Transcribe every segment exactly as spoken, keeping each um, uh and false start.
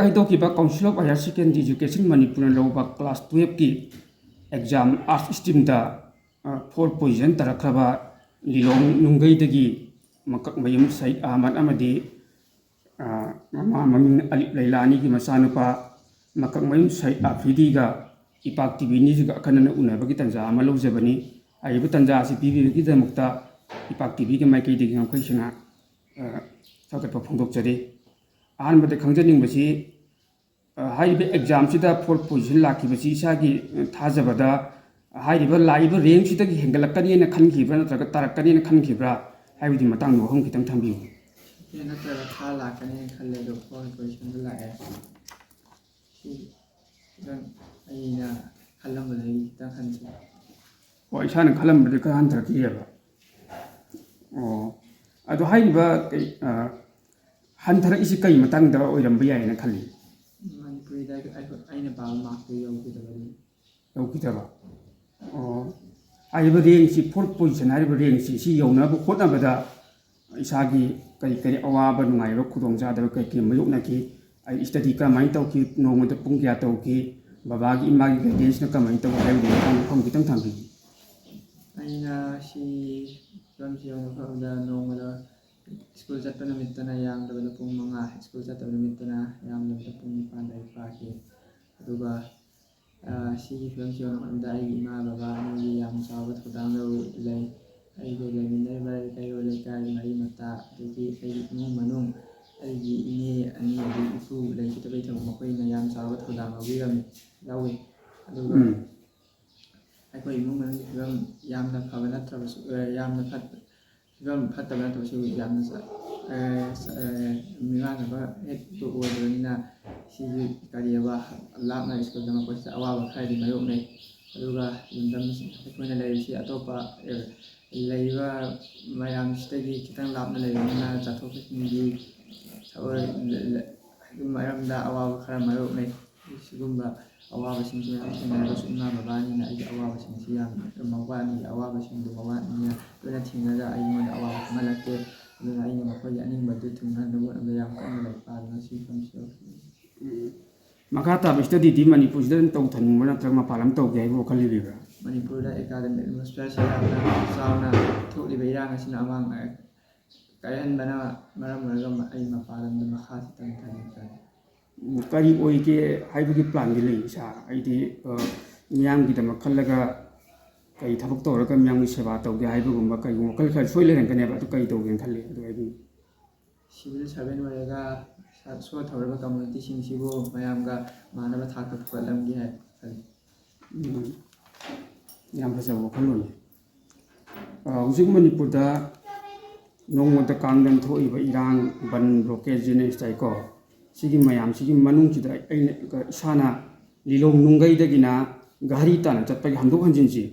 ꯍꯥꯏꯗꯣꯛꯈꯤꯕ Council of Higher Secondary Education ꯃꯅꯤꯄꯨꯔꯅ ꯂꯧꯕ class twelve ꯀꯤ exam arts stream ꯗ, ꯑ, fourth position ꯇꯥꯔꯛꯈ꯭ꯔꯕ ꯂꯤꯂꯣꯡ ꯅꯨꯡꯒꯩꯗꯒꯤ ꯃꯀꯛꯃꯌꯨꯝ ꯁꯍꯤꯗ ꯑꯍꯃꯗ ꯑꯃꯗꯤ, ꯑ, ꯃꯃꯥ ꯃꯃꯤꯡ ꯑꯂꯤꯐ ꯂꯩꯂꯥ ꯑꯅꯤꯒꯤ ꯃꯆꯥꯅꯨꯄꯥ ꯃꯀꯛꯃꯌꯨꯝ ꯁꯍꯤꯗ ꯑꯐ꯭ꯔꯤꯗꯤꯒ ꯏꯄꯥꯛ ꯇꯤ ꯚꯤ ꯅ꯭ꯌꯨꯁꯀ ꯑꯈꯟꯅꯅ ꯎꯅꯕꯒꯤ ꯇꯥꯟꯖꯥ ꯑꯃ ꯂꯧꯖꯕꯅꯤ꯫ ꯍꯥꯏꯔꯤꯕ ꯇꯥꯟꯖꯥ ꯑꯁꯤ ꯄꯤꯕꯤꯕꯒꯤꯗꯃꯛꯇ ꯏꯄꯥꯛ ꯇꯤ ꯚꯤꯒꯤ ꯃꯥꯏꯀꯩꯗꯒꯤ ꯉꯝꯈꯩ ꯁꯦꯡꯅ, ꯑ, ꯊꯥꯒꯠꯄ ꯐꯣꯡꯗꯣꯛꯆꯔꯤ꯫ ꯑꯍꯥꯟꯕꯗ ꯈꯪꯖꯅꯤꯡꯕꯁꯤ, ꯑ, ꯍꯥꯏꯔꯤꯕ exam ꯁꯤꯗ fourth position ꯂꯥꯛꯈꯤꯕꯁꯤ ꯏꯁꯥꯒꯤ, ꯑ, ꯊꯥꯖꯕꯗ ꯍꯥꯏꯔꯤꯕ ꯂꯥꯛꯏꯕ rank ꯁꯤꯗꯒꯤ ꯍꯦꯟꯒꯠꯂꯛꯀꯅꯤꯅ ꯈꯟꯈꯤꯕ꯭ꯔꯥ ꯅꯠꯇ꯭ꯔꯒ ꯇꯥꯔꯛꯀꯅꯤꯅ ꯈꯟꯈꯤꯕ꯭ꯔꯥ ꯍꯥꯏꯕꯒꯤ ꯃꯇꯥꯡꯗ ꯋꯥꯐꯝ ꯈꯤꯇꯪ ꯊꯝꯕꯤꯌꯨ꯫ ꯅꯠꯇ꯭ꯔꯒ ꯊꯥ ꯂꯥꯛꯀꯅꯤꯅ ꯈꯜꯂꯦ, ꯑꯗꯣ fourth position ꯗ ꯂꯥꯛꯑꯦ꯫ ꯁꯤ ꯈꯤꯇꯪ ꯑꯩꯅ ꯈꯜꯂꯝꯕꯗꯒꯤ ꯈꯤꯇꯪ ꯍꯟꯊꯩ꯫ ꯑꯣ, ꯏꯁꯥꯅ ꯈꯜꯂꯝꯕꯗꯒꯤ ꯈꯔ ꯍꯟꯊꯔꯛꯈꯤꯑꯕ꯫ ꯑꯣ, ꯑꯗꯣ ꯍꯥꯏꯔꯤꯕ ꯀꯩ, ꯑ, ꯍꯟꯊꯔꯛꯏꯁꯤ ꯀꯩ ꯃꯇꯥꯡꯗ ꯑꯣꯏꯔꯝꯕ ꯌꯥꯏꯅ ꯈꯜꯂꯤ? ꯃꯅꯤꯄꯨꯔꯤꯗ ꯑꯩꯈꯣꯏ, ꯑꯩꯅ ꯄꯥꯕ mark ꯇꯨ ꯌꯧꯈꯤꯗꯕꯅꯤ꯫ ꯌꯧꯈꯤꯗꯕ꯫ ꯑꯣ, ꯍꯥꯏꯔꯤꯕ rank ꯁꯤ, fourth position ꯍꯥꯏꯔꯤꯕ rank ꯁꯤ, ꯁꯤ ꯌꯧꯅꯕ ꯍꯣꯠꯅꯕꯗ ꯏꯁꯥꯒꯤ ꯀꯔꯤ ꯀꯔꯤ ꯑꯋꯥꯕ ꯅꯨꯡꯉꯥꯏꯕ ꯈꯨꯗꯣꯡꯆꯥꯗꯕ ꯀꯔꯤ ꯀꯔꯤ ꯃꯥꯌꯣꯛꯅꯈꯤ? ꯑꯩ study ꯀꯔꯝꯍꯥꯏꯅ ꯇꯧꯈꯤ? ꯅꯣꯡꯃꯗ ꯄꯨꯡ ꯀꯌꯥ ꯇꯧꯈꯤ? ꯕꯕꯥꯒꯤ, ꯏꯃꯥꯒꯤ guidance ꯅ ꯀꯃꯥꯏꯅ ꯇꯧꯕ ꯍꯥꯏꯕꯗꯨꯒꯤ ꯃꯇꯥꯡꯗ ꯋꯥꯐꯝ ꯈꯤꯇꯪ ꯊꯝꯕꯤꯌꯨ꯫ ꯑꯩꯅ ꯁꯤ ꯐꯤꯕꯝꯁꯤ ꯌꯧꯅꯕ ꯍꯣꯠꯅꯕꯗ ꯅꯣꯡꯃꯗ school ꯆꯠꯄ ꯅꯨꯃꯤꯠꯇꯅ ꯌꯥꯝꯗꯕꯗ ꯄꯨꯡ ꯃꯉꯥ, school ꯆꯠꯇꯕ ꯅꯨꯃꯤꯠꯇꯅ ꯌꯥꯝꯗꯕꯗ ꯄꯨꯡ ꯅꯤꯄꯥꯟ ꯂꯥꯏꯔꯤꯛ ꯄꯥꯈꯤ꯫ ꯑꯗꯨꯒ, ꯑ, ꯁꯤꯒꯤ ꯐꯤꯕꯝꯁꯤ ꯌꯧꯅꯕ ꯍꯣꯠꯅꯕꯗ ꯑꯩꯒꯤ ꯏꯃꯥ ꯕꯕꯥ ꯑꯅꯤꯒꯤ ꯌꯥꯝ ꯆꯥꯎꯕ ꯊꯧꯗꯥꯡ ꯂꯧ-, ꯂꯩ꯫ ꯑꯩꯒ ꯂꯩꯃꯤꯟꯅꯔꯤꯕ ꯀꯩꯔꯣꯜ ꯂꯩꯀꯥꯏ, ꯃꯔꯤ ꯃꯇꯥ, ꯑꯗꯒꯤ ꯑꯩꯒꯤ ꯏꯃꯨꯡ ꯃꯅꯨꯡ, ꯑꯩꯒꯤ ꯏꯅꯦ ꯑꯅꯤ, ꯑꯗꯒꯤ ꯏꯄꯨ ꯂꯩꯈꯤꯗꯕ ꯏꯊꯛ ꯃꯈꯣꯏꯅ ꯌꯥꯝ ꯆꯥꯎꯕ ꯊꯧꯗꯥꯡ ꯂꯧꯕꯤꯔꯝꯃꯤ, ꯂꯧꯏ꯫ ꯑꯗꯨꯒ ꯎꯝ꯫ ꯑꯩꯈꯣꯏ ꯏꯃꯨꯡ ꯃꯅꯨꯡꯒꯤ ꯐꯤꯕꯝ ꯌꯥꯝꯅ ꯐꯕ ꯅꯠꯇ꯭ꯔꯕꯁꯨ, ꯑ, ꯌꯥꯝꯅ ꯐꯠ-, ꯐꯤꯕꯝ ꯐꯠꯇꯕ ꯅꯠꯇ꯭ꯔꯕꯁꯨ ꯌꯥꯝꯅ ꯆ-, ꯑ, ꯆ-, ꯑ, ꯃꯤꯃꯥꯟꯅꯕ ꯍꯦꯛꯇ ꯑꯣꯏꯗꯕꯅꯤꯅ ꯁꯤꯒꯤ ꯀꯔꯤ ꯑꯋꯥ-, ꯂꯥꯞꯅ school ꯇꯝꯃꯛꯄꯁꯤꯗ ꯑꯋꯥꯕ ꯈꯔꯗꯤ ꯃꯥꯌꯣꯛꯅꯩ꯫ ꯑꯗꯨꯒ ꯂꯝꯗꯝ ꯑꯩꯈꯣꯏꯅ ꯂꯩꯔꯤꯁꯤ ꯑꯇꯣꯞꯄ, ꯑ, ꯂꯩꯔꯤꯕ ꯃꯌꯥꯝꯁꯤꯗꯒꯤ ꯈꯤꯇꯪ ꯂꯥꯞꯅ ꯂꯩꯕꯅꯤꯅ ꯆꯠꯊꯣꯛ ꯆꯠꯁꯤꯟꯒꯤ ꯊꯕꯛ ꯂ-, ꯂ-, ꯑꯗꯨ ꯃꯔꯝꯗ ꯑꯋꯥꯕ ꯈꯔ ꯃꯥꯌꯣꯛꯅꯩ꯫ ꯁꯤꯒꯨꯝꯕ ꯑꯋꯥꯕꯁꯤꯡꯁꯤ ꯃꯌꯥꯝ ꯊꯦꯡꯅꯔꯒꯁꯨ ꯏꯃꯥ ꯕꯕꯥꯅꯤꯅ ꯑꯩꯒꯤ ꯑꯋꯥꯕꯁꯤꯡꯁꯤ ꯌꯥꯝ, ꯃꯋꯥꯅꯤ, ꯑꯋꯥꯕꯁꯤꯡꯗꯨ ꯃꯋꯥꯅꯤꯅ ꯂꯣꯏꯅ ꯊꯦꯡꯅꯔꯒ ꯑꯩꯉꯣꯟꯗ ꯑꯋꯥꯕ ꯈꯪꯍꯜꯂꯛꯇꯦ꯫ ꯑꯗꯨꯅ ꯑꯩꯅ ꯃꯈꯣꯏꯒꯤ ꯑꯅꯤꯡꯕ ꯑꯗꯨ ꯊꯨꯡꯅꯅꯕ ꯍꯣꯠꯅꯕꯗ ꯌꯥꯝ ꯀꯟꯅ ꯂꯥꯏꯔꯤꯛ ꯄꯥꯗꯨꯅ ꯁꯤ ꯐꯝꯁꯤꯜꯂꯛꯄꯅꯤ꯫ ꯃꯈꯥ ꯇꯥꯕ study ꯗꯤ ꯃꯅꯤꯄꯨꯔꯁꯤꯗ ꯑꯗꯨꯝ ꯇꯧꯊꯅꯤꯡꯕ꯭ꯔꯥ, ꯅꯠꯇ꯭ꯔꯒ ꯃꯄꯥꯟ ꯂꯝ ꯇꯧꯒꯦ ꯍꯥꯏꯕ ꯋꯥꯈꯜ ꯂꯩꯕꯤꯕ꯭ꯔꯥ? ꯃꯅꯤꯄꯨꯔꯗ academic atmosphere ꯁꯦ ꯌꯥꯝꯅ ꯆꯥꯎꯅ ꯊꯣꯛꯂꯤꯕ ꯏꯔꯥꯡ ꯑꯁꯤꯅ ꯑꯃꯥꯡ ꯀꯥꯏꯍꯟꯕꯅ ꯃꯔꯝ ꯑꯣꯏꯔꯒ ꯑꯩ ꯃꯄꯥꯟ ꯂꯝꯗ ꯃꯈꯥ ꯇꯝꯊꯅꯤꯡꯕꯅꯤ꯫ ꯀꯔꯤ ꯑꯣꯏꯒꯦ ꯍꯥꯏꯕꯒꯤ plan ꯗꯤ ꯂꯩ, ꯏꯁꯥ? ꯍꯥꯏꯗꯤ, ꯑ, ꯃꯤꯌꯥꯝꯒꯤꯗꯃꯛ ꯈꯜꯂꯒ ꯀꯔꯤ ꯊꯕꯛ ꯇꯧꯔꯒ ꯃꯤꯌꯥꯝꯒꯤ ꯁꯦꯕꯥ ꯇꯧꯒꯦ ꯍꯥꯏꯕꯒꯨꯝꯕ ꯀꯔꯤꯒꯨꯝꯕ ꯋꯥꯈꯜ ꯈꯔ ꯁꯣꯏ ꯂꯩꯔꯝꯒꯅꯦꯕ, ꯑꯗꯨ ꯀꯔꯤ ꯇꯧꯒꯦꯅ ꯈꯜꯂꯤ? ꯑꯗꯨ ꯍꯥꯏꯕꯤꯌꯨ꯫ Civil servant ꯑꯣꯏꯔꯒ ꯁꯣꯊꯍꯧꯔꯕ community ꯁꯤꯡꯁꯤꯕꯨ ꯃꯌꯥꯝꯒ ꯃꯥꯟꯅꯕ ꯊꯥꯛꯇ ꯄꯨꯈꯠꯂꯝꯒꯦ ꯍꯥꯏꯅ ꯈꯜꯂꯤ꯫ ꯎꯝ, ꯌꯥꯝ ꯐꯖꯕ ꯋꯥꯈꯜꯂꯣꯟꯅꯤ꯫ ꯑ, ꯍꯧꯖꯤꯛ ꯃꯅꯤꯄꯨꯔꯗ ꯅꯣꯡꯃꯇ ꯀꯥꯡꯗꯅ ꯊꯣꯛꯏꯕ ꯏꯔꯥꯡ, ꯕꯟ, blockade, general strike ꯀꯣ, ꯁꯤꯒꯤ ꯃꯌꯥꯝꯁꯤꯒꯤ ꯃꯅꯨꯡꯁꯤꯗ ꯑꯩꯅ ꯏꯁꯥꯅ ꯂꯤꯂꯣꯡ ꯅꯨꯡꯒꯩꯗꯒꯤꯅ ꯘꯔꯤ ꯇꯥꯟꯅ ꯆꯠꯄꯒꯤ ꯍꯟꯗꯣꯛ ꯍꯟꯖꯤꯟꯁꯤ,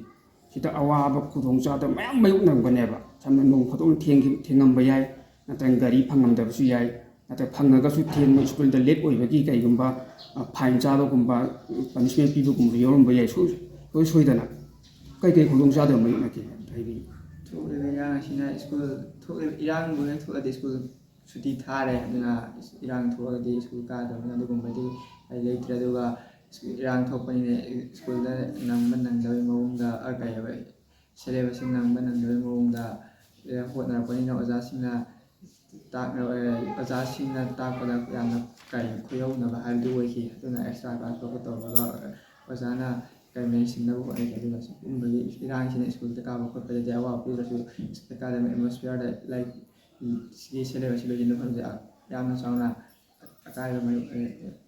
ꯁꯤꯗ ꯑꯋꯥꯕ ꯈꯨꯗꯣꯡꯆꯥꯗꯕ ꯃꯌꯥꯝ ꯃꯥꯌꯣꯛꯅꯔꯝꯒꯅꯦꯕ꯫ ꯁꯝꯅ ꯅꯣꯡ ꯐꯥꯗꯣꯛ ꯊꯦꯡꯈꯤ-, ꯊꯦꯡꯉꯝꯕ ꯌꯥꯏ, ꯅꯠꯇ꯭ꯔꯒ ꯒꯥꯔꯤ ꯐꯪꯉꯝꯗꯕꯁꯨ ꯌꯥꯏ, ꯅꯠꯇ꯭ꯔꯒ ꯐꯪꯉꯒꯁꯨ ꯊꯦꯡꯕ, ꯁ꯭ꯀꯨꯜꯗ late ꯑꯣꯏꯕꯒꯤ ꯀꯩꯒꯨꯝꯕ, ꯑ, fine ꯆꯥꯕꯒꯨꯝꯕ, punishment ꯄꯤꯕꯒꯨꯝꯕ ꯌꯥꯎꯔꯝꯕ ꯌꯥꯏ, ꯁꯣꯏ-, ꯁꯣꯏ ꯁꯣꯏꯗꯅ꯫ ꯀꯩꯀꯩ ꯈꯨꯗꯣꯡꯆꯥꯗꯕ ꯃꯥꯌꯣꯛꯅꯒꯦ ꯑꯝꯇ ꯍꯥꯏꯕꯤꯌꯨ꯫ ꯊꯣꯛꯂꯤꯕ ꯏꯔꯥꯡ ꯑꯁꯤꯅ ꯁ꯭ꯀꯨꯜ ꯊꯣꯛꯂꯤꯕ ꯏꯔꯥꯡꯕꯨ ꯍꯦꯛ ꯊꯣꯛꯂꯗꯤ ꯁ꯭ꯀꯨꯜ ꯁꯨꯇꯤ ꯊꯥꯔꯦ꯫ ꯑꯗꯨꯅ ꯏꯔꯥꯡ ꯊꯣꯛꯑꯒꯗꯤ ꯁ꯭ꯀꯨꯜ ꯀꯥꯗꯕꯅꯤꯅ ꯑꯗꯨꯒꯨꯝꯕꯗꯤ ꯑꯩ ꯂꯩꯇ꯭ꯔꯦ꯫ ꯑꯗꯨꯒ ꯏꯔꯥꯡ ꯊꯣꯛꯄꯅꯤꯅ ꯁ꯭ꯀꯨꯜꯗ ꯅꯪꯕ ꯅꯪꯗꯕꯒꯤ ꯃꯑꯣꯡꯗ, ꯑ, ꯀꯩ ꯍꯥꯏꯕ, syllabus ꯁꯤ ꯅꯪꯕ ꯅꯪꯗꯕꯒꯤ ꯃꯑꯣꯡꯗ, ꯑ, ꯍꯣꯠꯅꯔꯛꯄꯅꯤꯅ ꯑꯣꯖꯥꯁꯤꯡꯅ ꯇꯥꯛꯅꯕ, ꯑꯣꯖꯥꯁꯤꯡꯅ ꯇꯥꯛꯄꯗ ꯌꯥꯝꯅ ꯀꯔꯤ ꯈꯨꯌꯧꯅꯕ ꯍꯥꯏꯕꯗꯨ ꯑꯣꯏꯈꯤ꯫ ꯑꯗꯨꯅ extra class ꯂꯧꯕ ꯇꯧꯔꯒ ꯑꯣꯖꯥꯅ ꯀꯔꯤ ꯃꯍꯩ ꯁꯤꯡꯅꯕ ꯍꯣꯠꯅꯈꯤ꯫ ꯑꯗꯨꯒ ꯁꯤꯒꯨꯝꯕꯒꯤ ꯏꯔꯥꯡꯁꯤꯅ ꯁ꯭ꯀꯨꯜꯗ ꯀꯥꯕ ꯈꯣꯠꯄꯗꯗꯤ ꯑꯋꯥꯕ ꯄꯤꯔꯁꯨ academic atmosphere ꯗ, ꯂꯥꯏꯔꯤꯛ, ꯁꯤꯒꯤ syllabus ꯁꯤ ꯂꯣꯏꯁꯤꯟꯕ ꯐꯪꯗꯦ꯫ ꯌꯥꯝꯅ ꯆꯥꯎꯅ ꯑꯀꯥꯏꯕ ꯃꯥꯌꯣꯛ-,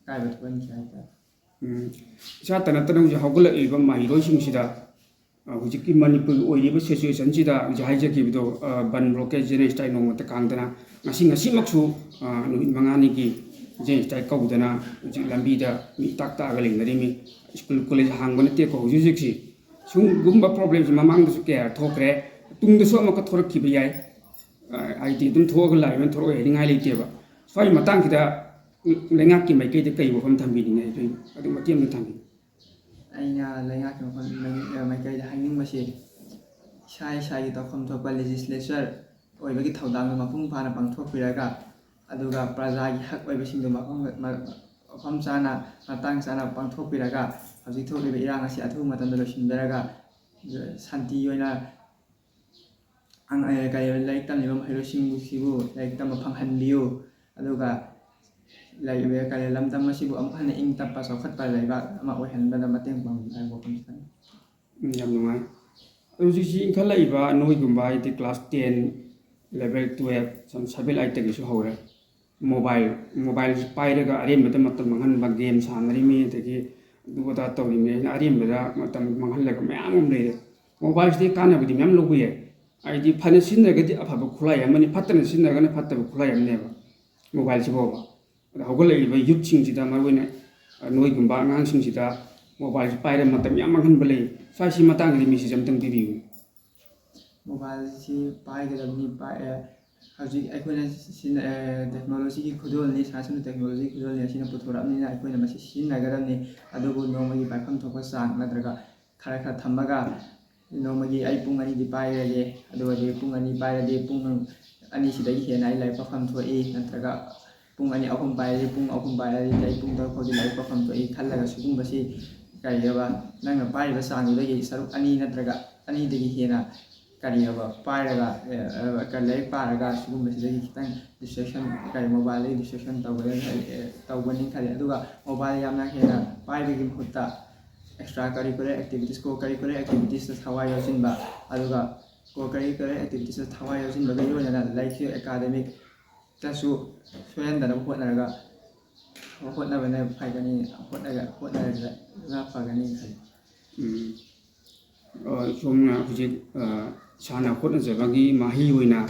ꯑꯀꯥꯏꯕ ꯊꯣꯛꯍꯟꯈꯤ ꯍꯥꯏꯇꯥꯔꯦ꯫ ꯎꯝ, ꯏꯁꯥꯇ ꯅꯠꯇꯅ ꯍꯧꯖꯤꯛ ꯍꯧꯒꯠꯂꯛꯂꯤꯕ ꯃꯍꯩꯔꯣꯏꯁꯤꯡꯁꯤꯗ, ꯑ, ꯍꯧꯖꯤꯛꯀꯤ ꯃꯅꯤꯄꯨꯔꯒꯤ ꯑꯣꯏꯔꯤꯕ situation ꯁꯤꯗ ꯍꯧꯖꯤꯛ ꯍꯥꯏꯖꯈꯤꯕꯗꯣ, ꯑ, ꯕꯟ, blockade, general strike ꯅꯣꯡꯃꯇ ꯀꯥꯡꯗꯅ ꯉꯁꯤ, ꯉꯁꯤꯃꯛꯁꯨ, ꯑ, ꯅꯨꯃꯤꯠ ꯃꯉꯥꯅꯤꯒꯤ general strike ꯀꯧꯗꯅ ꯍꯧꯖꯤꯛ ꯂꯝꯕꯤꯗ ꯃꯤ ꯇꯥꯛ ꯇꯥꯛꯑꯒ ꯂꯩꯅꯔꯤꯃꯤ꯫ ꯁ꯭ꯀꯨꯜ ꯀꯣꯂꯦꯖ ꯍꯥꯡꯕ ꯅꯠꯇꯦꯀꯣ ꯍꯧꯖꯤꯛ ꯍꯧꯖꯤꯛꯁꯤ꯫ ꯁꯤꯒꯨꯝꯕ problem ꯁꯤ ꯃꯃꯥꯡꯗꯁꯨ ꯀꯌꯥ ꯊꯣꯛꯈ꯭ꯔꯦ, ꯇꯨꯡꯗꯁꯨ ꯑꯃꯨꯛꯀ ꯊꯣꯛꯂꯛꯈꯤꯕ ꯌꯥꯏ꯫ ꯑ, ꯍꯥꯏꯗꯤ ꯑꯗꯨꯝ ꯊꯣꯛꯑꯒ ꯂꯥꯛꯏꯕꯅ ꯊꯣꯛꯂꯛꯑꯣꯏ ꯍꯥꯏꯅꯤꯡꯉꯥꯏ ꯂꯩꯇꯦꯕ꯫ ꯁ꯭ꯋꯥꯏꯒꯤ ꯃꯇꯥꯡꯁꯤꯗ ꯂꯩꯉꯥꯛꯀꯤ ꯃꯥꯏꯀꯩꯗ ꯀꯔꯤ ꯋꯥꯐꯝ ꯊꯝꯕꯤꯅꯤꯡꯉꯦ? ꯑꯗꯨ, ꯑꯗꯨ ꯃꯇꯦꯛ ꯑꯃꯇ ꯊꯝꯕꯤꯌꯨ꯫ ꯑꯩꯅ ꯂꯩꯉꯥꯛꯀꯤ ꯃꯐꯝ, ꯃꯥꯏꯀꯩꯗ ꯍꯥꯏꯅꯤꯡꯕꯁꯤ, ꯏꯁꯥ ꯏꯁꯥꯒꯤ ꯇꯧꯐꯝ ꯊꯣꯛꯄ legislature ꯑꯣꯏꯕꯒꯤ ꯊꯧꯗꯥꯡꯗꯨ ꯃꯄꯨꯡ ꯐꯥꯅ ꯄꯥꯡꯊꯣꯛꯄꯤꯔꯒ, ꯑꯗꯨꯒ ꯄ꯭ꯔꯖꯥꯒꯤ ꯍꯛ ꯑꯣꯏꯕꯁꯤꯡꯗꯨ ꯃꯐꯝ, ꯃ-, ꯃꯐꯝ ꯆꯥꯅ, ꯃꯇꯥꯡ ꯆꯥꯅ ꯄꯥꯡꯊꯣꯛꯄꯤꯔꯒ, ꯍꯧꯖꯤꯛ ꯊꯣꯛꯂꯤꯕ ꯏꯔꯥꯡ ꯑꯁꯤ ꯑꯊꯨꯕ ꯃꯇꯝꯗ ꯂꯣꯏꯁꯤꯟꯕꯤꯔꯒ, ꯁꯥꯟꯇꯤ ꯑꯣꯏꯅ ꯑꯉ-, ꯑꯦ, ꯀꯔꯤ, ꯂꯥꯏꯔꯤꯛ ꯇꯝꯂꯤꯕ ꯃꯍꯩꯔꯣꯏꯁꯤꯡꯕꯨ ꯁꯤꯕꯨ ꯂꯥꯏꯔꯤꯛ ꯇꯝꯕ ꯐꯪꯍꯟꯕꯤꯌꯨ꯫ ꯑꯗꯨꯒ ꯂꯩꯔꯤꯕ, ꯀꯔꯤ, ꯂꯝꯗꯝ ꯑꯁꯤꯕꯨ ꯑꯃꯨꯛ ꯍꯟꯅ ꯏꯪ ꯇꯞꯄ, ꯆꯥꯎꯈꯠꯄ ꯂꯩꯕꯥꯛ ꯑꯃ ꯑꯣꯏꯍꯟꯕꯗ ꯃꯇꯦꯡ ꯄꯥꯡꯕꯤꯌꯨ ꯍꯥꯏꯕ ꯋꯥꯐꯝꯁꯤꯗꯅꯤ꯫ ꯎꯝ, ꯌꯥꯝ ꯅꯨꯡꯉꯥꯏ꯫ ꯑꯗꯨ ꯍꯧꯖꯤꯛꯁꯤ ꯏꯟꯈꯠꯂꯛꯏꯕ ꯅꯣꯏꯒꯨꯝꯕ ꯍꯥꯏꯗꯤ class ten, level twelve, ꯁꯝ seven, eight ꯇꯒꯤꯁꯨ ꯍꯧꯔꯦ꯫ Mobile, mobileꯁꯤ ꯄꯥꯏꯔꯒ ꯑꯔꯦꯝꯕꯗ ꯃꯇꯝ ꯃꯥꯡꯍꯟꯕ, game ꯁꯥꯟꯅꯔꯤꯃꯤ, ꯑꯗꯒꯤ ꯑꯗꯨ ꯑꯗꯥ ꯇꯧꯔꯤꯃꯤ ꯍꯥꯏꯅ ꯑꯔꯦꯝꯕꯗ ꯃꯇꯝ ꯃꯥꯡꯍꯜꯂꯒ ꯃꯌꯥꯝ ꯑꯃ ꯂꯩꯔꯦ꯫ Mobileꯁꯤꯗꯒꯤ ꯀꯥꯟꯅꯕꯗꯤ ꯃꯌꯥꯝ ꯂꯧꯕ ꯌꯥꯏ꯫ ꯍꯥꯏꯗꯤ ꯐꯅ ꯁꯤꯖꯤꯟꯅꯔꯒꯗꯤ ꯑꯐꯕ ꯈꯨꯠꯂꯥꯏ ꯑꯃꯅꯤ, ꯐꯠꯇꯅ ꯁꯤꯖꯤꯟꯅꯔꯒꯅ ꯐꯠꯇꯕ ꯈꯨꯠꯂꯥꯏ ꯑꯃꯅꯦꯕ mobileꯁꯤꯐꯥꯎꯕ꯫ ꯑꯗ ꯍꯧꯒꯠꯂꯛꯏꯕ youthꯁꯤꯡꯁꯤꯗ, ꯃꯔꯨꯑꯣꯏꯅ, ꯑ, ꯅꯣꯏꯒꯨꯝꯕ ꯑꯉꯥꯡꯁꯤꯡꯁꯤꯗ mobileꯁꯤ ꯄꯥꯏꯔꯒ ꯃꯇꯝ ꯌꯥꯝ ꯃꯥꯡꯍꯟꯕ ꯂꯩ꯫ ꯁ꯭ꯋꯥꯏꯁꯤ ꯃꯇꯥꯡꯗꯗꯤ message ꯑꯝꯇꯪ ꯄꯤꯕꯤꯌꯨ꯫ Mobileꯁꯤ ꯄꯥꯏꯒꯗꯕꯅꯤ, ꯄꯥꯏ-, ꯑꯦ, ꯍꯧꯖꯤꯛ ꯑꯩꯈꯣꯏꯅ ꯁꯤꯖꯤꯟꯅ-, ꯑꯦ, technologyꯒꯤ ꯈꯨꯗꯣꯜꯅꯤ, science ꯑꯃꯗꯤ technologyꯒꯤ ꯈꯨꯗꯣꯜꯅꯤ, ꯑꯁꯤꯅ ꯄꯨꯊꯣꯔꯛꯑꯕꯅꯤꯅ ꯑꯩꯈꯣꯏꯅ ꯃꯁꯤ ꯁꯤꯖꯤꯟꯅꯒꯗꯕꯅꯤ꯫ ꯑꯗꯨꯕꯨ ꯅꯣꯡꯃꯒꯤ ꯄꯥꯏꯐꯝ ꯊꯣꯛꯄ ꯆꯥꯡ ꯅꯠꯇ꯭ꯔꯒ ꯈꯔ ꯈꯔ ꯊꯝꯃꯒ ꯅꯣꯡꯃꯒꯤ ꯑꯩ ꯄꯨꯡ ꯑꯅꯤꯗꯤ ꯄꯥꯏꯔꯒꯦ, ꯑꯗꯨ ꯑꯣꯏꯔꯗꯤ ꯄꯨꯡ ꯑꯅꯤ ꯄꯥꯏꯔꯗꯤ ꯄꯨꯡ ꯑꯅꯤꯁꯤꯗꯒꯤ ꯍꯦꯟꯅ ꯑꯩ ꯂꯥꯏꯔꯤꯛ ꯄꯥꯐꯝ ꯊꯣꯛꯏ, ꯅꯠꯇ꯭ꯔꯒ ꯄꯨꯡ ꯑꯅꯤ, ꯑꯍꯨꯝ ꯄꯥꯏꯔꯗꯤ, ꯄꯨꯡ ꯑꯍꯨꯝ ꯄꯥꯏꯔꯗꯤ ꯑꯩ ꯄꯨꯡ ꯇꯔꯨꯛ ꯐꯥꯎꯗꯤ ꯂꯥꯏꯔꯤꯛ ꯄꯥꯐꯝ ꯊꯣꯛꯏ ꯈꯜꯂꯒ, ꯁꯤꯒꯨꯝꯕꯁꯤ ꯀꯔꯤꯑꯕ, ꯅꯪꯅ ꯄꯥꯏꯔꯤꯕ ꯆꯥꯡꯗꯨꯗꯒꯤ ꯁꯔꯨꯛ ꯑꯅꯤ ꯅꯠꯇ꯭ꯔꯒ ꯑꯅꯤꯗꯒꯤ ꯍꯦꯟꯅ ꯀꯔꯤꯑꯕ ꯄꯥꯏꯔꯒ, ꯑꯦ, ꯑ, ꯀ-, ꯂꯥꯏꯔꯤꯛ ꯄꯥꯔꯒ ꯁꯤꯒꯨꯝꯕꯁꯤꯗꯒꯤ ꯈꯤꯇꯪ distraction, ꯀꯔꯤ, mobileꯗꯒꯤ distraction ꯇꯧꯒꯅꯤ ꯈꯜꯂꯤ, ꯑꯦ, ꯇꯧꯒꯅꯤ ꯈꯜꯂꯤ꯫ ꯑꯗꯨꯒ mobile ꯌꯥꯝꯅ ꯍꯦꯟꯅ ꯄꯥꯏꯕꯒꯤ ꯃꯍꯨꯠꯇ extra curricular activities, co-curricular activitiesꯇ ꯊꯋꯥꯏ ꯌꯥꯎꯁꯤꯟꯕ, ꯑꯗꯨꯒ co-curricular activitiesꯇ ꯊꯋꯥꯏ ꯌꯥꯎꯁꯤꯟꯕꯒ ꯂꯣꯏꯅꯅ ꯂꯥꯏꯔꯤꯛꯁꯨ, academicꯇꯁꯨ ꯁꯣꯏꯍꯟꯗꯅꯕ ꯍꯣꯠꯅꯔꯒ, ꯍꯣꯠꯅꯕꯅ ꯐꯒꯅꯤ, ꯍꯣꯠꯅꯔ-, ꯍꯣꯠꯅꯔꯒ ꯐꯒꯅꯤ ꯈꯜꯂꯤ꯫ ꯎꯝ꯫ ꯑ, ꯁꯣꯝꯅ ꯍꯧꯖꯤꯛ, ꯑ, ꯏꯁꯥꯅ ꯍꯣꯠꯅꯖꯕꯒꯤ ꯃꯍꯩ ꯑꯣꯏꯅ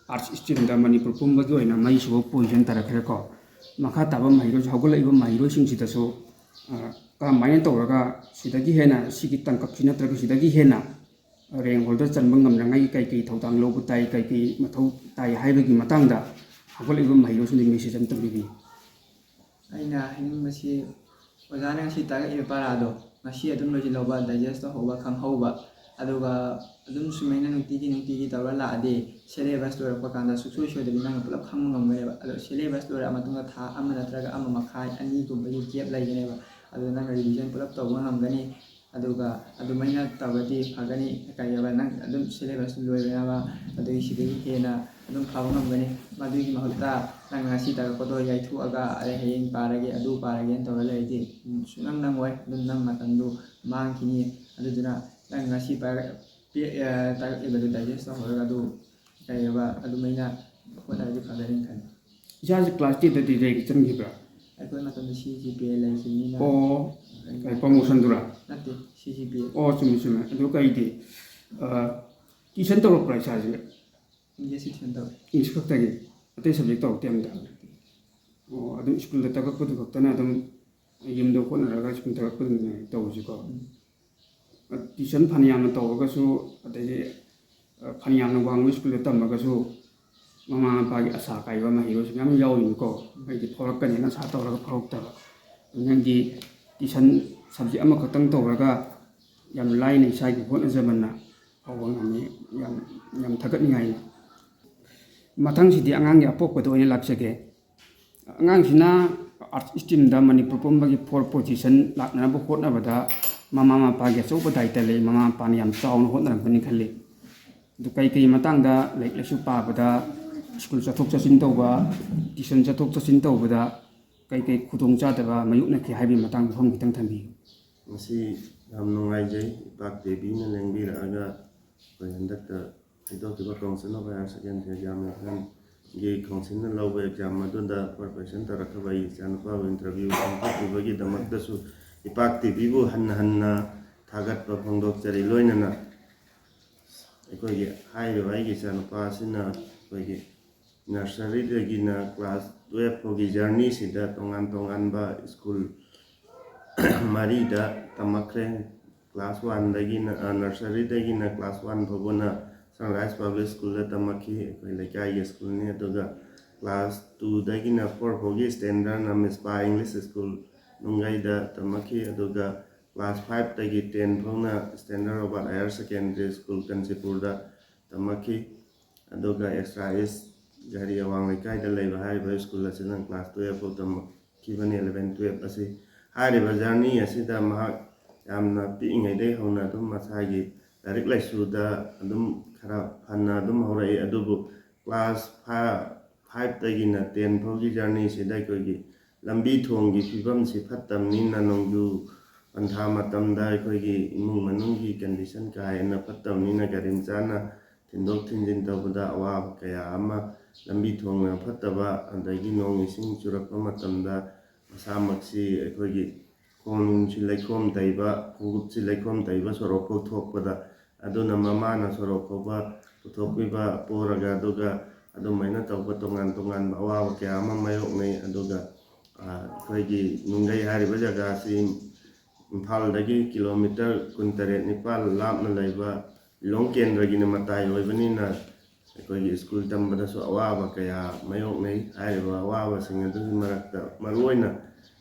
arts streamꯗ ꯃꯅꯤꯄꯨꯔ ꯄꯨꯝꯕꯒꯤ ꯑꯣꯏꯅ ꯃꯔꯤꯁꯨꯕ position ꯇꯥꯔꯛꯈ꯭ꯔꯦꯀꯣ꯫ ꯃꯈꯥ ꯇꯥꯕ ꯃꯍꯩꯔꯣꯏ-, ꯍꯧꯒꯠꯂꯛꯏꯕ ꯃꯍꯩꯔꯣꯏꯁꯤꯡꯁꯤꯗꯁꯨ, ꯑ, ꯀꯔꯝꯍꯥꯏꯅ ꯇꯧꯔꯒ ꯁꯤꯗꯒꯤ ꯍꯦꯟꯅ ꯁꯤꯒꯤ ꯇꯥꯡꯀꯛꯁꯤ ꯅꯠꯇ꯭ꯔꯒ ꯁꯤꯗꯒꯤ ꯍꯦꯟꯅ rank holder ꯆꯟꯕ ꯉꯝꯅꯉꯥꯏꯒꯤ ꯀꯩ ꯀꯩ ꯊꯧꯗꯥꯡ ꯂꯧꯕ ꯇꯥꯏ, ꯀꯩ ꯀꯩ ꯃꯊꯧ ꯇꯥꯏ ꯍꯥꯏꯕꯒꯤ ꯃꯇꯥꯡꯗ ꯍꯧꯒꯠꯂꯛꯏꯕ ꯃꯍꯩꯔꯣꯏꯁꯤꯡꯗ message ꯑꯝꯇꯪ ꯄꯤꯕꯤꯌꯨ꯫ ꯑꯩꯅ ꯍꯥꯏꯅꯤꯡꯕꯁꯤ, ꯑꯣꯖꯥꯅ ꯉꯁꯤ ꯇꯥꯛꯂꯛꯏꯕ ꯄꯔꯥꯗꯣ ꯉꯁꯤ ꯑꯗꯨꯝ ꯂꯣꯏꯁꯤꯜꯍꯧꯕ, digest ꯇꯧꯍꯧꯕ, ꯈꯪꯍꯧꯕ, ꯑꯗꯨꯒ ꯑꯗꯨꯝ ꯁꯨꯃꯥꯏꯅ ꯅꯨꯡꯇꯤꯒꯤ ꯅꯨꯡꯇꯤꯒꯤ ꯇꯧꯔ ꯂꯥꯛꯑꯗꯤ syllabus ꯂꯣꯏꯔꯛꯄ ꯀꯥꯟꯗ ꯁꯨꯡꯁꯣꯏ ꯁꯣꯏꯗꯕꯤ ꯅꯪꯅ ꯄꯨꯂꯞ ꯈꯪꯕ ꯉꯝꯒꯅꯦꯕ꯫ ꯑꯗꯣ syllabus ꯂꯣꯏꯔꯛꯑ ꯃꯇꯨꯡꯗ ꯊꯥ ꯑꯃ ꯅꯠꯇ꯭ꯔꯒ ꯑꯃ ꯃꯈꯥꯏ ꯑꯅꯤꯒꯨꯝꯕꯒꯤ gap ꯂꯩꯒꯅꯦꯕ꯫ ꯑꯗꯨꯗ ꯅꯪꯅ revision ꯄꯨꯂꯞ ꯇꯧꯕ ꯉꯝꯒꯅꯤ꯫ ꯑꯗꯨꯒ ꯑꯗꯨꯃꯥꯏꯅ ꯇꯧꯔꯗꯤ ꯐꯒꯅꯤ꯫ ꯀꯩꯑꯕ, ꯅꯪ ꯑꯗꯨꯝ syllabus ꯂꯣꯏꯕ ꯌꯥꯕ, ꯑꯗꯨꯒꯤ ꯁꯤꯗꯒꯤ ꯍꯦꯟꯅ ꯑꯗꯨꯝ ꯐꯕ ꯉꯝꯒꯅꯤ꯫ ꯃꯗꯨꯒꯤ ꯃꯍꯨꯠꯇ ꯅꯪ ꯉꯁꯤ ꯇꯥꯛꯂꯛꯄꯗꯣ ꯌꯩꯊꯣꯛꯑꯒ, "ꯑꯗꯩ ꯍꯌꯦꯡ ꯄꯥꯔꯒꯦ, ꯑꯗꯨ ꯄꯥꯔꯒꯦꯅ" ꯇꯧꯔ ꯂꯩꯔꯗꯤ, ꯎꯝ, ꯁꯨꯡꯅꯪ ꯅꯪꯉꯣꯏ꯫ ꯑꯗꯨꯝ ꯅꯪ ꯃꯇꯝꯗꯨ ꯃꯥꯡꯈꯤꯅꯤ꯫ ꯑꯗꯨꯗꯨꯅ ꯅꯪ ꯉꯁꯤ ꯄꯥꯔ-, ꯄꯦ-, ꯑ, ꯇꯥꯛꯂꯛꯂꯤꯕꯗꯨ digest ꯇꯧꯍꯧꯔꯒ ꯑꯗꯨ ꯀꯩꯑꯕ, ꯑꯗꯨꯃꯥꯏꯅ ꯍꯣꯠꯅꯔꯗꯤ ꯐꯒꯅꯤ ꯈꯜꯂꯤ꯫ ꯏꯆꯥꯁꯤ class ten ꯗꯗꯤ rank ꯆꯟꯈꯤꯕ꯭ꯔꯥ? ꯑꯩꯈꯣꯏ ꯃꯇꯝꯗ C G P A ꯂꯩꯈꯤꯕꯅꯤꯅ ꯑꯣ, ꯑꯩ ꯀꯩ promotion ꯗꯨꯔꯥ? ꯅꯠꯇꯦ, C G P A꯫ ꯑꯣ, ꯆꯨꯝꯃꯤ, ꯆꯨꯝꯃꯤ꯫ ꯑꯗꯨ ꯀꯩꯗꯤ, ꯑ, tuition ꯇꯧꯔꯛꯄ꯭ꯔꯥ ꯏꯆꯥꯁꯦ? English tuition ꯇꯧꯔꯛꯑꯦ꯫ English ꯈꯛꯇꯒꯤ? ꯑꯇꯩ subject ꯇꯧꯔꯛꯇꯦ ꯑꯝꯇ? ꯑꯣ, ꯑꯗꯨꯝ ꯁ꯭ꯀꯨꯜꯗ ꯇꯥꯛꯂꯛꯄꯗꯨ ꯈꯛꯇꯅ ꯑꯗꯨꯝ ꯌꯨꯝꯗ ꯍꯣꯠꯅꯔꯒ ꯁ꯭ꯀꯨꯜ ꯇꯥꯛꯂꯛꯄꯗꯨꯅꯦ ꯇꯧꯔꯤꯁꯤꯀꯣ? ꯎꯝ꯫ Tuition ꯐꯅꯌꯥꯝꯅ ꯇꯧꯔꯒꯁꯨ, ꯑꯗꯒꯤ, ꯑ, ꯐꯅꯌꯥꯝꯅ ꯋꯥꯡꯕ ꯁ꯭ꯀꯨꯜꯗ ꯇꯝꯃꯒꯁꯨ, ꯃꯃꯥ ꯃꯄꯥꯒꯤ ꯑꯁꯥ ꯀꯥꯏꯕ ꯃꯍꯩꯔꯣꯏꯁꯨ ꯃꯌꯥꯝ ꯌꯥꯎꯔꯤꯅꯤꯀꯣ꯫ ꯍꯥꯏꯗꯤ ꯐꯥꯎꯔꯛꯀꯅꯦꯅ ꯑꯁꯥ ꯇꯧꯔꯒ ꯐꯥꯎꯔꯛꯇꯕ꯫ ꯅꯪꯗꯤ tuition subject ꯑꯃꯈꯛꯇꯪ ꯇꯧꯔꯒ ꯌꯥꯝ ꯂꯥꯏꯅ ꯏꯁꯥꯒꯤ ꯍꯣꯠꯅꯖꯃꯟꯅ ꯐꯥꯎꯕ ꯉꯝꯃꯤ꯫ ꯌꯥꯝ, ꯌꯥꯝ ꯊꯥꯒꯠꯅꯤꯡꯉꯥꯏꯅꯤ꯫ ꯃꯊꯪꯁꯤꯗꯤ ꯑꯉꯥꯡꯒꯤ ꯑꯄꯣꯛꯄꯗ ꯑꯣꯏꯅ ꯂꯥꯛꯆꯒꯦ꯫ ꯑꯉꯥꯡꯁꯤꯅ arts stream ꯗ ꯃꯅꯤꯄꯨꯔ ꯄꯨꯝꯕꯒꯤ fourth position ꯂꯥꯛꯅꯅꯕ ꯍꯣꯠꯅꯕꯗ ꯃꯃꯥ ꯃꯄꯥꯒꯤ ꯑꯆꯧꯕ ꯗꯥꯏꯇ ꯂꯩ꯫ ꯃꯃꯥ ꯃꯄꯥꯅ ꯌꯥꯝ ꯆꯥꯎꯅ ꯍꯣꯠꯅꯔꯝꯒꯅꯤ ꯈꯜꯂꯤ꯫ ꯑꯗꯨ ꯀꯩ ꯀꯩ ꯃꯇꯥꯡꯗ ꯂꯥꯏꯔꯤꯛ ꯂꯥꯏꯁꯨ ꯄꯥꯕꯗ, ꯁ꯭ꯀꯨꯜ ꯆꯠꯊꯣꯛ ꯆꯠꯁꯤꯟ ꯇꯧꯕ, tuition ꯆꯠꯊꯣꯛ ꯆꯠꯁꯤꯟ ꯇꯧꯕꯗ ꯀꯩ ꯀꯩ ꯈꯨꯗꯣꯡꯆꯥꯗꯕ ꯃꯥꯌꯣꯛꯅꯈꯤ ꯍꯥꯏꯕꯒꯤ ꯃꯇꯥꯡꯗ ꯋꯥꯐꯝ ꯈꯤꯇꯪ ꯊꯝꯕꯤꯌꯨ꯫ ꯉꯁꯤ ꯌꯥꯝ ꯅꯨꯡꯉꯥꯏꯖꯩ, ꯏꯄꯥꯛ ꯗꯦꯕꯤꯅ ꯂꯦꯡꯕꯤꯔꯛꯑꯒ ꯑꯩꯈꯣꯏ ꯍꯟꯗꯛꯇ ꯍꯥꯏꯗꯣꯛꯈꯤꯕ Council of Higher Secondary Examination ꯒꯤ council ꯅ ꯂꯧꯕ exam ꯑꯗꯨꯗ fourth position ꯇꯧꯔꯛꯈꯤꯕ ꯑꯩ ꯏꯆꯥꯅꯨꯄꯥꯕꯨ interview ꯄꯥꯡꯊꯣꯛꯄꯤꯕꯒꯤꯗꯃꯛꯇꯁꯨ ꯏꯄꯥꯛ ꯇꯤꯚꯤꯕꯨ ꯍꯟꯅ ꯍꯟꯅ ꯊꯥꯒꯠꯄ ꯐꯣꯡꯗꯣꯛꯆꯔꯤ꯫ ꯂꯣꯏꯅꯅ ꯑꯩꯈꯣꯏꯒꯤ ꯍꯥꯏꯔꯤꯕ ꯑꯩꯒꯤ ꯏꯆꯥꯅꯨꯄꯥ ꯑꯁꯤꯅ ꯑꯩꯈꯣꯏꯒꯤ nursery ꯗꯒꯤꯅ class twelve ꯐꯥꯎꯒꯤ journey ꯁꯤꯗ ꯇꯣꯉꯥꯟ ꯇꯣꯉꯥꯟꯕ ꯁ꯭ꯀꯨꯜ ꯃꯔꯤꯗ ꯇꯝꯃꯛꯈ꯭ꯔꯦ꯫ Class one ꯗꯒꯤꯅ, ꯑ, nursery ꯗꯒꯤꯅ class one ꯐꯥꯎꯕꯅ Sunrise Public School ꯗ ꯇꯝꯃꯛꯈꯤ, ꯑꯩꯈꯣꯏ ꯂꯩꯀꯥꯏꯒꯤ ꯁ꯭ꯀꯨꯜꯅꯤ꯫ ꯑꯗꯨꯒ class two ꯗꯒꯤꯅ four ꯐꯥꯎꯒꯤ standard ꯅ ꯃꯤꯁꯄꯥ English School ꯅꯨꯡꯒꯩꯗ ꯇꯝꯃꯛꯈꯤ꯫ ꯑꯗꯨꯒ ꯀ꯭ꯂꯥꯁ ꯐꯥꯏꯚꯇꯒꯤ ꯇꯦꯟ ꯐꯥꯎꯅ standard Robert higher secondary school ꯀꯥꯟꯆꯤꯄꯨꯔꯗ ꯇꯝꯃꯛꯈꯤ꯫ ꯑꯗꯨꯒ ꯑꯦꯛꯁꯇ꯭ꯔꯥ ꯏꯁ ꯘꯔꯤ ꯑꯋꯥꯡ ꯂꯩꯀꯥꯏꯗ ꯂꯩꯕ ꯍꯥꯏꯔꯤꯕ ꯁ꯭ꯀꯨꯜ ꯑꯁꯤꯗ ꯀ꯭ꯂꯥꯁ ꯇꯨꯌꯦꯜꯐ ꯐꯥꯎ ꯇꯝꯃꯛꯈꯤꯕꯅꯤ, ꯏꯂꯚꯦꯟ ꯇꯨꯌꯦꯜꯐ ꯑꯁꯤ꯫ ꯍꯥꯏꯔꯤꯕ ꯖꯔꯅꯤ ꯑꯁꯤꯗ ꯃꯍꯥꯛ ꯌꯥꯝꯅ ꯄꯤꯛꯏꯉꯩꯗꯒꯤ ꯍꯧꯅ ꯑꯗꯨꯝ ꯃꯁꯥꯒꯤ ꯂꯥꯏꯔꯤꯛ ꯂꯥꯏꯁꯨꯗ ꯑꯗꯨꯝ ꯈꯔ ꯐꯅ ꯑꯗꯨꯝ ꯍꯧꯔꯛꯏ꯫ ꯑꯗꯨꯕꯨ ꯀ꯭ꯂꯥꯁ ꯐꯥꯏꯚꯇꯒꯤꯅ ꯇꯦꯟ ꯐꯥꯎꯒꯤ ꯖꯔꯅꯤꯁꯤꯗ ꯑꯩꯈꯣꯏꯒꯤ ꯂꯝꯕꯤ ꯊꯣꯡꯒꯤ ꯐꯤꯕꯝꯁꯤ ꯐꯠꯇꯕꯅꯤꯅ, ꯅꯣꯡꯖꯨ ꯄꯟꯊꯥ ꯃꯇꯝꯗ ꯑꯩꯈꯣꯏꯒꯤ ꯏꯃꯨꯡ ꯃꯅꯨꯡꯒꯤ ꯀꯟꯗꯤꯁꯟ ꯀꯥ ꯍꯦꯟꯅ ꯐꯠꯇꯕꯅꯤꯅ, ꯒꯥꯔꯤ ꯃꯆꯥꯅ ꯊꯤꯟꯗꯣꯛ ꯊꯤꯟꯖꯤꯟ ꯇꯧꯕꯗ ꯑꯋꯥꯕ ꯀꯌꯥ ꯑꯃ, ꯂꯝꯕꯤ ꯊꯣꯡꯅ ꯐꯠꯇꯕ, ꯑꯗꯒꯤ ꯅꯣꯡ ꯏꯁꯤꯡ ꯆꯨꯔꯛꯄ ꯃꯇꯝꯗ ꯃꯁꯥꯃꯛꯁꯤ ꯑꯩꯈꯣꯏꯒꯤ ꯈꯣꯡꯁꯤ ꯂꯩꯈꯣꯝ ꯇꯩꯕ, ꯈꯣꯡꯎꯞꯁꯤ ꯂꯩꯈꯣꯝ ꯇꯩꯕ ꯁꯣꯔꯣꯛ ꯐꯥꯎ ꯊꯣꯛꯄꯗ, ꯑꯗꯨꯅ ꯃꯃꯥꯅ ꯁꯣꯔꯣꯛ ꯐꯥꯎꯕ ꯄꯨꯊꯣꯛꯄꯤꯕ, ꯄꯣꯔꯒ, ꯑꯗꯨꯒ ꯑꯗꯨꯃꯥꯏꯅ ꯇꯧꯕ ꯇꯣꯉꯥꯟ ꯇꯣꯉꯥꯟꯕ ꯑꯋꯥꯕ ꯀꯌꯥ ꯑꯃ ꯃꯥꯌꯣꯛꯅꯩ꯫ ꯑꯗꯨꯒ, ꯑ, ꯑꯩꯈꯣꯏꯒꯤ ꯅꯨꯡꯒꯩ ꯍꯥꯏꯔꯤꯕ ꯖꯒꯥ ꯑꯁꯤ ꯏꯝꯐꯥꯜꯗꯒꯤ ꯀꯤꯂꯣꯃꯤꯇꯔ ꯀꯨꯟꯇꯔꯦꯠ ꯅꯤꯄꯥꯜ ꯂꯥꯞꯅ ꯂꯩꯕ ꯂꯤꯂꯣꯡ ꯀꯦꯟꯗ꯭ꯔꯒꯤꯅ ꯃꯇꯥꯏ ꯑꯣꯏꯕꯅꯤꯅ, ꯑꯩꯈꯣꯏꯒꯤ ꯁ꯭ꯀꯨꯜ ꯇꯝꯕꯗꯁꯨ ꯑꯋꯥꯕ ꯀꯌꯥ ꯃꯥꯌꯣꯛꯅꯩ꯫ ꯍꯥꯏꯔꯤꯕ ꯑꯋꯥꯕꯁꯤꯡ ꯑꯗꯨꯒꯤ ꯃꯔꯛꯇ ꯃꯔꯨꯑꯣꯏꯅ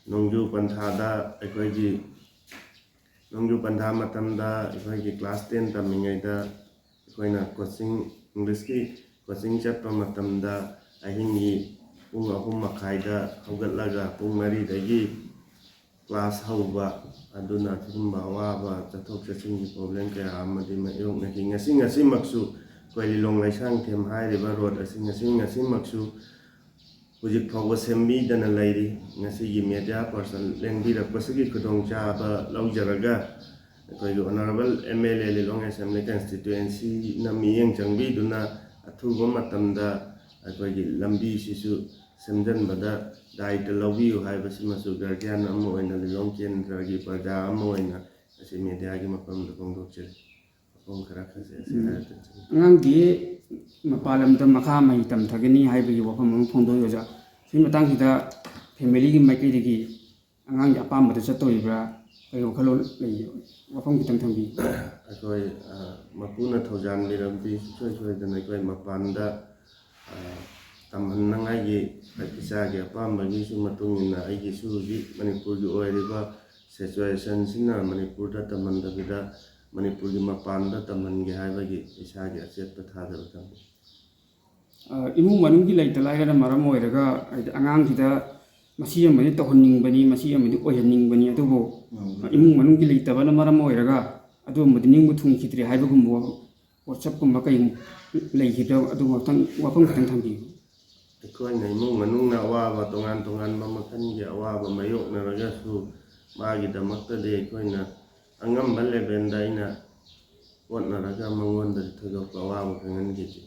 ꯅꯣꯡꯖꯨ ꯄꯟꯊꯥꯗ ꯑꯩꯈꯣꯏꯒꯤ ꯅꯣꯡꯖꯨ ꯄꯟꯊꯥ ꯃꯇꯝꯗ ꯑꯩꯈꯣꯏꯒꯤ ꯀ꯭ꯂꯥꯁ ꯇꯦꯟ ꯇꯝꯃꯤꯉꯩꯗ ꯑꯩꯈꯣꯏꯅ ꯀꯣꯆꯤꯡ, ꯏꯪꯂꯤꯁꯀꯤ ꯀꯣꯆꯤꯡ ꯆꯠꯄ ꯃꯇꯝꯗ ꯑꯍꯤꯡꯒꯤ ꯄꯨꯡ ꯑꯍꯨꯝ ꯃꯈꯥꯏꯗ ꯍꯧꯒꯠꯂꯒ ꯄꯨꯡ ꯃꯔꯤꯗꯒꯤ ꯀ꯭ꯂꯥꯁ ꯍꯧꯕ, ꯑꯗꯨꯅ ꯑꯁꯤꯒꯨꯝꯕ ꯑꯋꯥꯕ ꯆꯠꯊꯣꯛ ꯆꯠꯁꯤꯟꯒꯤ ꯄ꯭ꯔꯣꯕ꯭ꯂꯦꯝ ꯀꯌꯥ ꯑꯃꯗꯤ ꯃꯥꯌꯣꯛꯅꯈꯤ꯫ ꯉꯁꯤ ꯉꯁꯤꯃꯛꯁꯨ ꯑꯩꯈꯣꯏ ꯂꯤꯂꯣꯡ ꯂꯩꯁꯥꯡꯊꯦꯝ ꯍꯥꯏꯔꯤꯕ ꯔꯣꯗ ꯑꯁꯤ ꯉꯁꯤ ꯉꯁꯤꯃꯛꯁꯨ ꯍꯧꯖꯤꯛ ꯐꯥꯎꯕ ꯁꯦꯝꯕꯤꯗꯅ ꯂꯩꯔꯤ꯫ ꯉꯁꯤꯒꯤ ꯃꯦꯗꯤꯌꯥ ꯄꯥꯔꯁꯟ ꯂꯦꯡꯕꯤꯔꯛꯄꯁꯤꯒꯤ ꯈꯨꯗꯣꯡꯆꯥꯕ ꯂꯧꯖꯔꯒ, ꯑꯩꯈꯣꯏꯒꯤ honourable M L A, Lilong assembly ꯀꯟꯁꯇꯤꯇ꯭ꯋꯦꯟꯁꯤꯅ ꯃꯤꯠꯌꯦꯡ ꯆꯪꯕꯤꯗꯨꯅ ꯑꯊꯨꯕ ꯃꯇꯝꯗ ꯑꯩꯈꯣꯏꯒꯤ ꯂꯝꯕꯤꯁꯤꯁꯨ ꯁꯦꯝꯖꯤꯟꯕꯗ ꯗꯥꯌꯤꯇ꯭ꯋ ꯂꯧꯕꯤꯌꯨ ꯍꯥꯏꯕꯁꯤꯃꯁꯨ ꯒꯥꯔꯖꯤꯌꯥꯟ ꯑꯃ ꯑꯣꯏꯅ, ꯂꯤꯂꯣꯡ ꯀꯦꯟꯗ꯭ꯔꯒꯤ ꯄ꯭ꯔꯖꯥ ꯑꯃ ꯑꯣꯏꯅ ꯉꯁꯤ ꯃꯦꯗꯤꯌꯥꯒꯤ ꯃꯐꯝꯗ ꯐꯣꯡꯗꯣꯛꯆꯔꯤ꯫ ꯋꯥꯐꯝ ꯈꯔ ꯈꯛꯁꯦ ꯑꯁꯤ ꯎꯝ꯫ ꯍꯥꯏꯔꯒ ꯆꯠꯆꯒꯦ꯫ ꯑꯉꯥꯡꯗꯤ ꯃꯄꯥꯟ ꯂꯝꯗ ꯃꯈꯥ ꯃꯍꯩ ꯇꯝꯊꯒꯅꯤ ꯍꯥꯏꯕꯒꯤ ꯋꯥꯐꯝ ꯑꯃ ꯐꯣꯡꯗꯣꯛꯏ, ꯑꯣꯖꯥ꯫ ꯁꯤꯒꯤ ꯃꯇꯥꯡꯁꯤꯗ ꯐꯦꯃꯤꯂꯤꯒꯤ ꯃꯥꯏꯀꯩꯗꯒꯤ ꯑꯉꯥꯡꯒꯤ ꯑꯄꯥꯝꯕꯗ ꯆꯠꯇꯧꯔꯤꯕ꯭ꯔꯥ, ꯀꯔꯤ ꯋꯥꯈꯜꯂꯣꯟ ꯂꯩ? ꯋꯥꯐꯝ ꯈꯤꯇꯪ ꯊꯝꯕꯤꯌꯨ꯫ ꯑꯩꯈꯣꯏ, ꯑ, ꯃꯄꯨꯅ ꯊꯧꯖꯥꯟꯕꯤꯔꯕꯗꯤ ꯁꯨꯡꯁꯣꯏ ꯁꯣꯏꯗꯅ ꯑꯩꯈꯣꯏ ꯃꯄꯥꯟꯗ, ꯑ, ꯇꯝꯍꯟꯅꯉꯥꯏꯒꯤ ꯏꯆꯥꯒꯤ ꯑꯄꯥꯝꯕꯒꯤꯁꯨ ꯃꯇꯨꯡ ꯏꯟꯅ ꯑꯩꯒꯤꯁꯨ ꯍꯧꯖꯤꯛ ꯃꯅꯤꯄꯨꯔꯒꯤ ꯑꯣꯏꯔꯤꯕ ꯁꯤꯆꯨꯋꯦꯁꯟꯁꯤꯅ ꯃꯅꯤꯄꯨꯔꯗ ꯇꯝꯍꯟꯗꯕꯤꯗ ꯃꯅꯤꯄꯨꯔꯒꯤ ꯃꯄꯥꯟꯗ ꯇꯝꯍꯟꯒꯦ ꯍꯥꯏꯕꯒꯤ ꯏꯁꯥꯒꯤ ꯑꯆꯦꯠꯄ ꯊꯥꯖꯕ ꯊꯝꯃꯤ꯫ ꯏꯃꯨꯡ ꯃꯅꯨꯡꯒꯤ ꯂꯩꯇ ꯂꯥꯏꯔꯅ ꯃꯔꯝ ꯑꯣꯏꯔꯒ, ꯍꯥꯏꯗꯤ, ꯑꯉꯥꯡꯁꯤꯗ ꯃꯁꯤ ꯑꯃꯗꯤ ꯇꯧꯍꯟꯅꯤꯡꯕꯅꯤ, ꯃꯁꯤ ꯑꯃꯗꯤ ꯑꯣꯏꯍꯟꯅꯤꯡꯕꯅꯤ, ꯑꯗꯨꯕꯨ ꯏꯃꯨꯡ ꯃꯅꯨꯡꯒꯤ ꯂꯩꯇꯕꯅ ꯃꯔꯝ ꯑꯣꯏꯔꯒ ꯑꯗꯨꯒꯨꯝꯕꯗꯤ ꯅꯤꯡꯕ ꯊꯨꯡꯈꯤꯗ꯭ꯔꯦ ꯍꯥꯏꯕꯒꯨꯝꯕ ꯄꯣꯠꯁꯛꯀꯨꯝꯕ ꯀꯩꯒꯨꯝꯕ ꯂꯩꯈꯤꯕ꯭ꯔꯥ? ꯑꯗꯨ ꯉꯥꯛꯇꯪ, ꯋꯥꯐꯝ ꯈꯤꯇꯪ ꯊꯝꯕꯤꯌꯨ꯫ ꯑꯩꯈꯣꯏꯅ ꯏꯃꯨꯡ ꯃꯅꯨꯡꯅ ꯑꯋꯥꯕ, ꯇꯣꯉꯥꯟ ꯇꯣꯉꯥꯟꯕ ꯃꯈꯜꯒꯤ ꯑꯋꯥꯕ ꯃꯥꯌꯣꯛꯅꯔꯒꯁꯨ, ꯃꯥꯒꯤꯗꯃꯛꯇꯗꯤ ꯑꯩꯈꯣꯏꯅ ꯑꯉꯝꯕ ꯂꯦꯚꯦꯜꯗ ꯑꯩꯅ ꯍꯣꯠꯅꯔꯒ ꯃꯉꯣꯟꯗꯗꯤ ꯊꯣꯏꯗꯣꯛꯄ ꯑꯋꯥꯕ ꯈꯪꯍꯟꯈꯤꯗꯦ꯫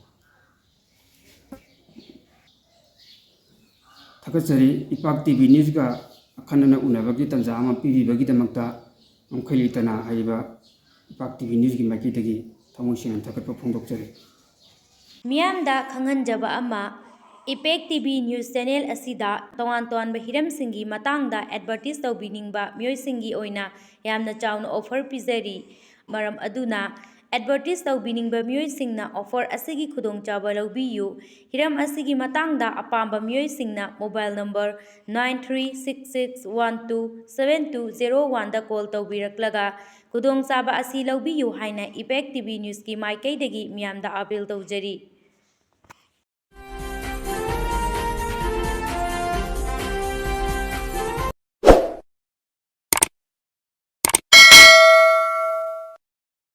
ꯊꯥꯒꯠꯆꯔꯤ꯫ ꯏꯄꯥꯛ ꯇꯤ ꯚꯤ ꯅ꯭ꯌꯨꯁꯀ ꯑꯈꯟꯅꯅ ꯎꯅꯕꯒꯤ ꯇꯥꯟꯖꯥ ꯑꯃ ꯄꯤꯕꯤꯕꯒꯤꯗꯃꯛꯇ ꯉꯝꯈꯩ ꯂꯩꯇꯅ ꯍꯥꯏꯔꯤꯕ ꯏꯄꯥꯛ ꯇꯤ ꯚꯤ ꯅ꯭ꯌꯨꯁꯀꯤ ꯃꯥꯏꯀꯩꯗꯒꯤ ꯊꯃꯣꯏ ꯁꯦꯡꯅ ꯊꯥꯒꯠꯄ ꯐꯣꯡꯗꯣꯛꯆꯔꯤ꯫ ꯃꯤꯌꯥꯝꯗ ꯈꯪꯍꯟꯖꯕ ꯑꯃ, ꯏꯄꯦꯛ ꯇꯤ ꯚꯤ ꯅ꯭ꯌꯨꯁ ꯆꯦꯅꯦꯜ ꯑꯁꯤꯗ ꯇꯣꯉꯥꯟ ꯇꯣꯉꯥꯟꯕ ꯍꯤꯔꯝꯁꯤꯡꯒꯤ ꯃꯇꯥꯡꯗ ꯑꯦꯗꯚꯔꯇꯤꯁ ꯇꯧꯕꯤꯅꯤꯡꯕ ꯃꯤꯑꯣꯏꯁꯤꯡꯒꯤ ꯑꯣꯏꯅ ꯌꯥꯝꯅ ꯆꯥꯎꯅ ꯑꯣꯐꯔ ꯄꯤꯖꯔꯤ꯫ ꯃꯔꯝ ꯑꯗꯨꯅ ꯑꯦꯗꯚꯔꯇꯤꯁ ꯇꯧꯕꯤꯅꯤꯡꯕ ꯃꯤꯑꯣꯏꯁꯤꯡꯅ ꯑꯣꯐꯔ ꯑꯁꯤꯒꯤ ꯈꯨꯗꯣꯡꯆꯥꯕ ꯂꯧꯕꯤꯌꯨ꯫ ꯍꯤꯔꯝ ꯑꯁꯤꯒꯤ ꯃꯇꯥꯡꯗ ꯑꯄꯥꯝꯕ ꯃꯤꯑꯣꯏꯁꯤꯡꯅ mobile number nine three six six one two seven two zero oneꯗ ꯀꯣꯜ ꯇꯧꯕꯤꯔꯛꯂꯒ ꯈꯨꯗꯣꯡꯆꯥꯕ ꯑꯁꯤ ꯂꯧꯕꯤꯌꯨ ꯍꯥꯏꯅ ꯏꯄꯦꯛ ꯇꯤ ꯚꯤ ꯅ꯭ꯌꯨꯁꯀꯤ ꯃꯥꯏꯀꯩꯗꯒꯤ ꯃꯤꯌꯥꯝꯗ ꯑꯥꯄꯤꯜ ꯇꯧꯖꯔꯤ꯫